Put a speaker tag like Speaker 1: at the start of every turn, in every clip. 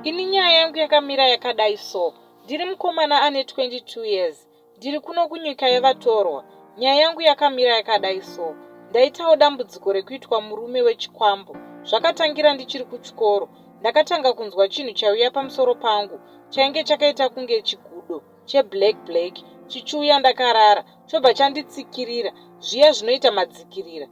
Speaker 1: Ini nyaya yangu yakamira yakadai so. Ndiri mukomana ane 22 years. Ndiri kuno kunyika yevatorwa. Nyaya yangu yakamira yakadai so. Ndaitawo dambudziko rekuitwa murume wechikwambo. Zvakatangira ndichiri kuchikoro. Ndakatanga kunzwa chinhu chaiuya pamusoro pangu chainge chakaita kunge chigudo cheblack black chichiuya ndakarara chobva chanditsikirira zviya zvinoita madzikirira.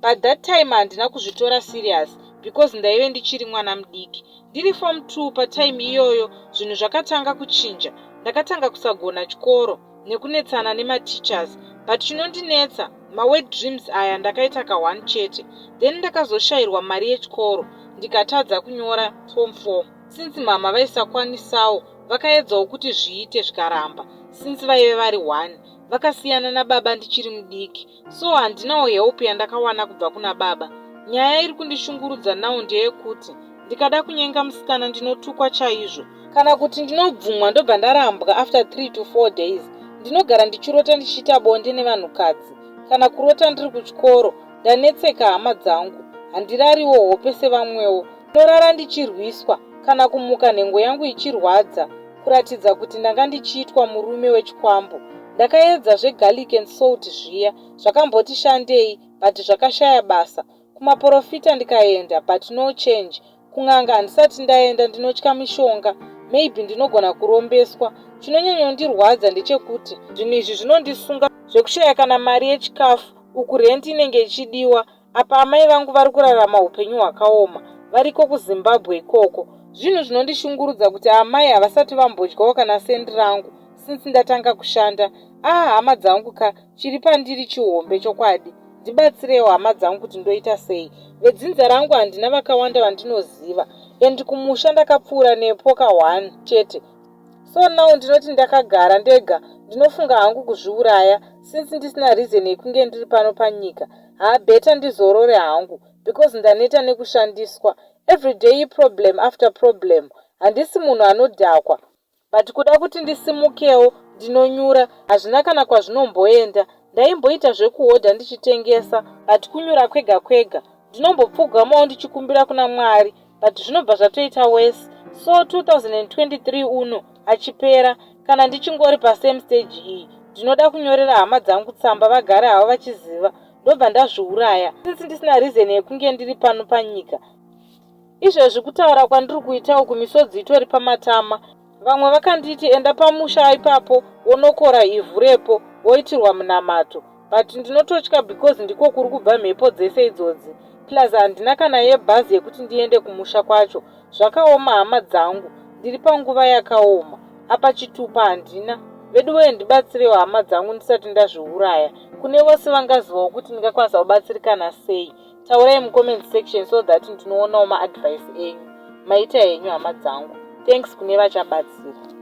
Speaker 1: But that time handina kuzvitora serious because ndaive ndichiri mwana mudiki. Ndiri form 2 patime iyoyo zvinhu zvakatanga kuchinja. Ndakatanga kusagona chikoro nekunetsana nemateachers but chinondinetsa mawet dreams aya ndakaita ka1 chete. Then ndakazoshairwa mari yechikoro ndikatadza kunyora form 4. Since mama vaisakwanisawo vakaedzawo kuti zviite zvikaramba since vaive vari 1 vakasiyana nababa ndichiri mudiki so handinawo help yandakawana kubva kuna baba. Nyaya iri kundishungurudza now ndeyekuti ndikada kunyenga musikana ndinotukwa chaizvo kana kuti ndinobvumwa ndobva ndarambwa after 3 to 4 days. Ndinogara ndichirota ndichiita bonde nevanhukadzi kana kurota ndiri kuchikoro. Ndanetseka hama dzangu, handirariwo hope sevamwewo. Ndinorara ndichirwiswa kana kumuka nhengo yangu ichirwadza kuratidza kuti ndanga ndichiitwa murume wechikwambo. Ndakaedza zvegarlic and salt zviya zvakamboti shandei but zvakashaya basa. Kumaporofita ndikaenda but no change. Kun'anga handisati ndaenda, ndinotya mishonga, maybe ndinogona kurombeswa. Chinonyanyondirwadza ndechekuti zvinhu izvi zvinondisunga zvekushaya kana mari yechikafu, uku rent inenge ichidiwa. Apa amai vangu vari kurarama upenyu hwakaoma variko kuZimbabwe ikoko. Zvinhu zvinondishungurudza kuti amai havasati vambodyawo kana sendi rangu since ndatanga kushanda. Ah, hama dzangu ka, chiri pandiri chihombe chokwadi. Ndibatsirewo hama dzangu kuti ndoita sei. Vedzinza rangu handina vakawanda vandinoziva and kumusha ndakapfuura nepo ka1 chete. So now ndinoti ndakagara ndega ndinofunga hangu kuzviuraya since ndisina reason yekunge ndiri pano panyika. Haa, better ndizorore hangu because ndaneta nekushandiswa. Everyday problem after problem. Handisi munhu anodhakwa but kuda kuti ndisimukewo ndinonyura, hazvina kana kwazvinomboenda. Ndaimboita zvekuhodha ndichitengesa but kunyura kwega kwega. Ndinombopfugamawo ndichikumbira kuna Mwari but zvinobva zvatoita worse. So 2023 uno achipera kana ndichingori pasame stage iyi, ndinoda kunyorera hama dzangu tsamba vagare havo vachiziva ndobva ndazviuraya since ndisina reason yekunge ndiri pano panyika. Izvezvi kutaura kwandiri kuita uku misodzi itori pamatama. Vamwe vakanditi enda pamusha ipapo wonokora ivhu repo woitirwa munamato but ndinototya because ndiko kuri kubva mhepo dzese idzodzi, plus handina kana yebhazi yekuti ndiende kumusha kwacho. Zvakaoma hama dzangu, ndiri panguva yakaoma. Apa chitupa handina. Veduwee, ndibatsirewo hama dzangu ndisati ndazviuraya. Kune vose vangazivawo kuti ndingakwanisa kubatsirikana sei, taurai mucomment section so that ndinoonawo maadvice enyu. Maita henyu hama dzangu, thanks kune vachabatsira.